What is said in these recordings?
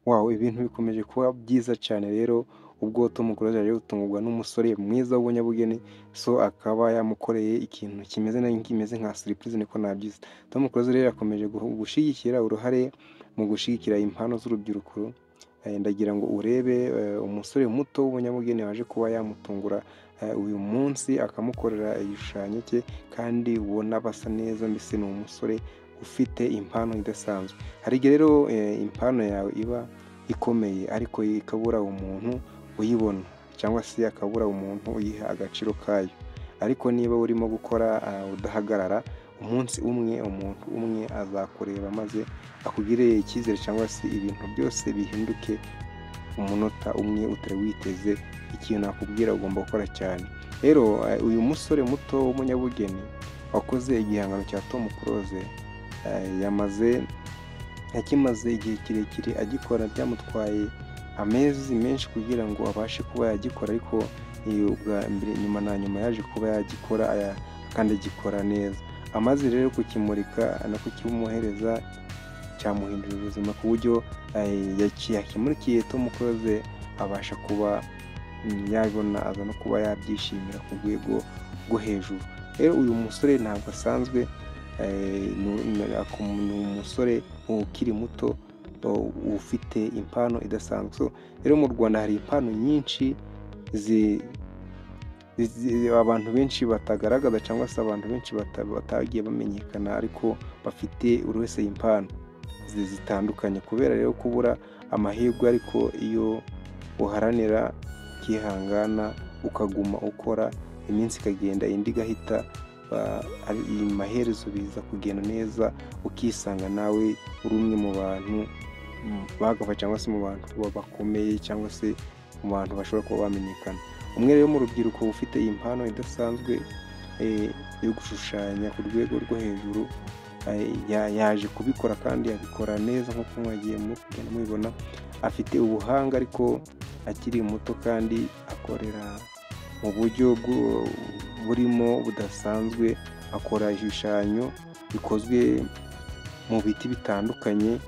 Wow, ibintu bikomeje kuba byiza cyane rero ubwo Tom Close yaje gutungurwa n'umusore mwiza w'umunyabugeni, so akaba yamukoreye ikintu kimeze nka surprise, niko nabyita. Tom Close rero yakomeje gushyigikira uruhare mu gushyigikira impano z'urubyiruko. Ndagira ngo urebe umusore muto w'umunyabugeni waje kuba yamutungura uyu munsi, akamukorera igishushanyo cye kandi ubona basa neza. Mbese ni umusore ufite impano idasanzwe. Hari igihe rero impano yawe iba ikomeye ariko ikabura umuntu uyibona, cyangwa se akabura umuntu uyiha agaciro kayo. Ariko niba urimo gukora udahagarara, umunsi umwe umuntu umwe azakureba maze akugirire icyizere, cyangwa se ibintu byose bihinduke umunota umwe utari witeze. Ikintu nakubwira, ugomba gukora cyane. Rero uyu musore muto w'umunyabugeni wakoze igihangano cya Tom Close yamaze yakimaze igihe kirekire agikora. Byamutwaye amezi menshi kugira ngo abashe kuba yagikora, ariko ubwa mbere nyuma na nyuma yaje kuba yagikora kandi agikora neza. Amaze rero kukimurika no kukimuhereza, cyamuhindurira ubuzima, ku buryo yakimurikiye Tom Close abasha kuba yabibona, aza no kuba yabyishimira ku rwego rwo hejuru. Rero uyu musore ntabwo asanzwe, ni umusore ukiri muto ufite impano idasanzwe. Rero mu Rwanda hari impano nyinshi abantu benshi batagaragaza, cyangwa se abantu benshi batagiye bamenyekana, ariko bafite buri wese impano zitandukanye, kubera rero kubura amahirwe. Ariko iyo uharanira, ukihangana, ukaguma ukora, iminsi ikagenda indi igahita, amaherezo biza kugenda neza, ukisanga nawe uri umwe mu bantu bagafa, cyangwa se mu bantu bakomeye, cyangwa se mu bantu bashobora kuba bamenyekana. Umwe rero mu rubyiruko ufite impano idasanzwe yo gushushanya ku rwego rwo hejuru yaje kubikora kandi abikora neza nk'uko mwagiye kugenda mubibona. Afite ubuhanga ariko akiri muto, kandi akorera mu buryo burimo budasanzwe. Akora ibishushanyo bikozwe mu biti bitandukanye,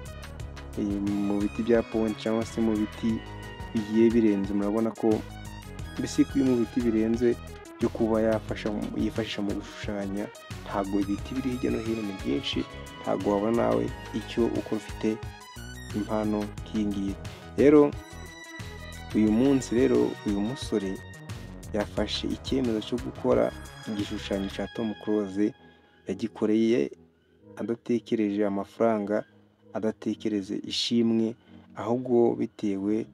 mu biti bya pome cyangwa se mu biti bigiye birenze. Murabona ko mbese mu biti birenze byo kuba yafasha yifashisha mu gushushanya. Ntabwo ibiti biri hirya no hino ni byinshi, ntabwo wabona nawe icyo uko ufite impano nk'iyi ngiyi. Rero uyu munsi rero uyu musore yafashe icyemezo cyo gukora igishushanyo cya Tom Close. Yagikoreye adatekereje amafaranga, adatekereze ishimwe, ahubwo bitewe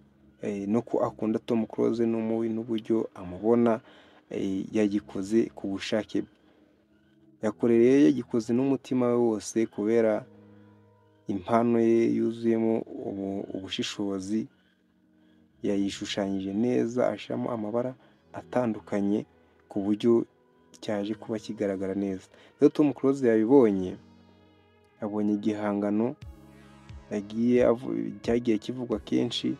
no ko akunda Tom Close n'uburyo amubona. Yagikoze ku bushake bwe, yakoreye yagikoze n'umutima we wose, kubera impano ye yuzuyemo ubushishozi. Yayishushanyije neza, ashyiramo amabara atandukanye ku buryo cyaje kuba kigaragara neza. Rero Tom Close yabibonye, abonye igihangano yagiye cyagiye kivugwa kenshi,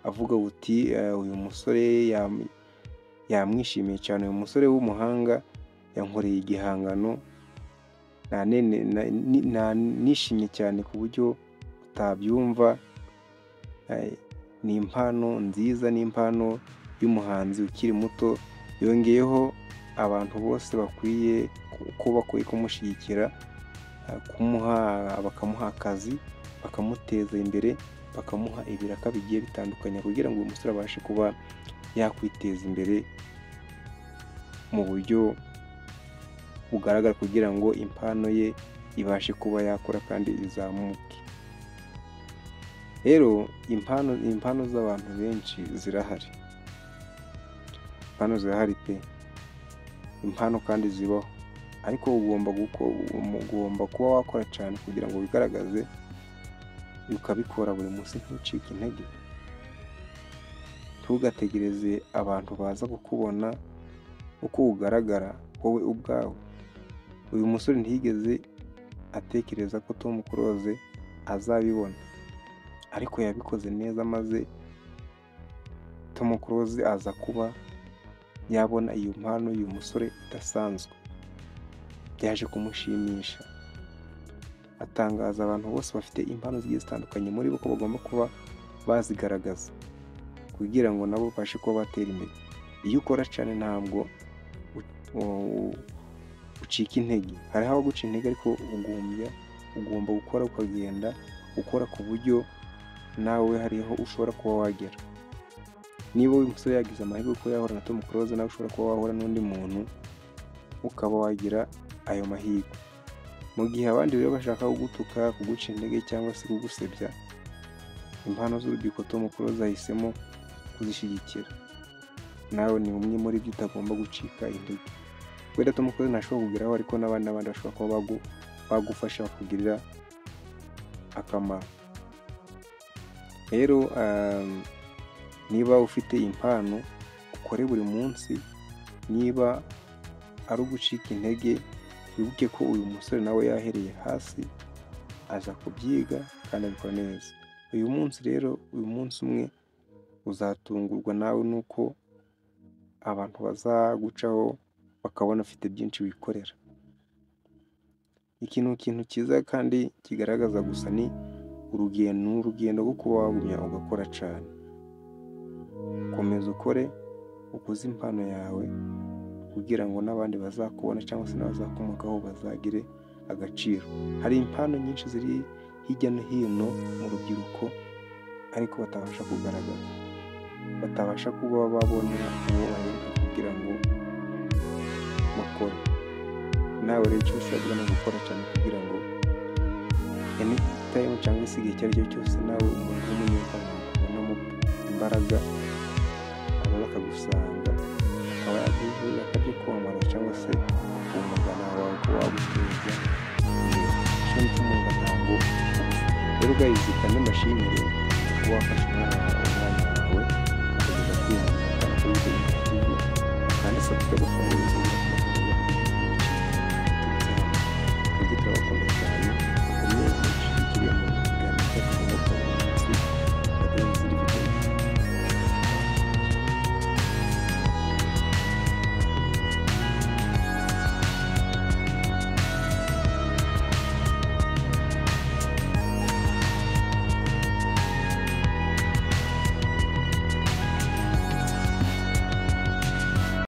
avuga uti uyu musore yamwishimiye cyane, uyu musore w'umuhanga yankoreye igihangano, nishimye cyane ku buryo utabyumva. Ni impano nziza, ni impano y'umuhanzi ukiri muto. Yongeyeho abantu bose bakwiye ko bakwiye kumushyigikira, kumuha bakamuha akazi, bakamuteza imbere, bakamuha ibiraka bigiye bitandukanye, kugira ngo uyu musore abashe kuba yakwiteza imbere mu buryo bugaragara, kugira ngo impano ye ibashe kuba yakora kandi izamuke. Rero impano z'abantu benshi zirahari, impano zirahari pe, impano kandi zibaho, ariko ugomba kuba wakora cyane kugira ngo wigaragaze, ukabikora buri munsi, ntucike intege. Ntugategereze abantu baza kukubona uko ugaragara wowe ubwawe. Uyu musore ntiyigeze atekereza ko Tom Close azabibona, ariko yabikoze neza, maze Tom Close aza kuba yabona iyo mpano y'uyu musore idasanzwe. Byaje kumushimisha, atangaza abantu bose bafite impano zigiye zitandukanye muri bo ko bagomba kuba bazigaragaza kugira ngo nabo babashe kuba batera imbere. Iyo ukora cyane ntabwo ucika intege. Hariho abaguca intege, ariko ugomba gukora, ukagenda ukora ku buryo nawe hariho ushobora kuba wagera. Niba uyu musore yagize amahirwe ko yahura na Tom Close, nawe ushobora kuba wahura n'undi muntu ukaba wagira ayo mahirwe. Mu gihe abandi rero bashaka kugutuka, kuguca intege cyangwa se kugusebya, impano z'urubyiruko Tom Close ahisemo kuzishyigikira. Nawe ni umwe muri byo, utagomba gucika intege. Wenda Tom Close ntashobora kugeraho, ariko n'abandi n'abandi bashobora kuba bagufasha, bakugirira akamaro. Rero niba ufite impano, ukore buri munsi. Niba ari ugucika intege, wibuke ko uyu musore nawe yahereye hasi aza kubyiga kandi abikora neza. Uyu munsi rero, uyu munsi umwe uzatungurwa nawe nuko abantu bazagucaho bakabona ufite byinshi wikorera. Ikintu kintu cyiza kandi kigaragaza gusa ni urugendo, ni urugendo rwo kuba wagumya ugakora cyane. Komeza ukore, ukuze impano yawe kugira ngo n'abandi bazakubona cyangwa se n'abazakomokaho bazagire agaciro. Hari impano nyinshi ziri hirya no hino mu rubyiruko ariko batabasha kugaragaza, batabasha kuba babona uwo baheruka kugira ngo bakore. Nawe rero icyo usabwa ni ugukora cyane kugira ngo anytime cyangwa se igihe icyo ari cyo cyose nawe umuntu w'umunyempano akubonamo imbaraga, aza akagusanga akaba yaguha akabyo kwamamaza cyangwa se umugana wawe ukaba waguteza imbere. Icyo ni cyo umwuga ntabwo. Rero guys, kandi mbashimire kuba wafashe umwanya wawe.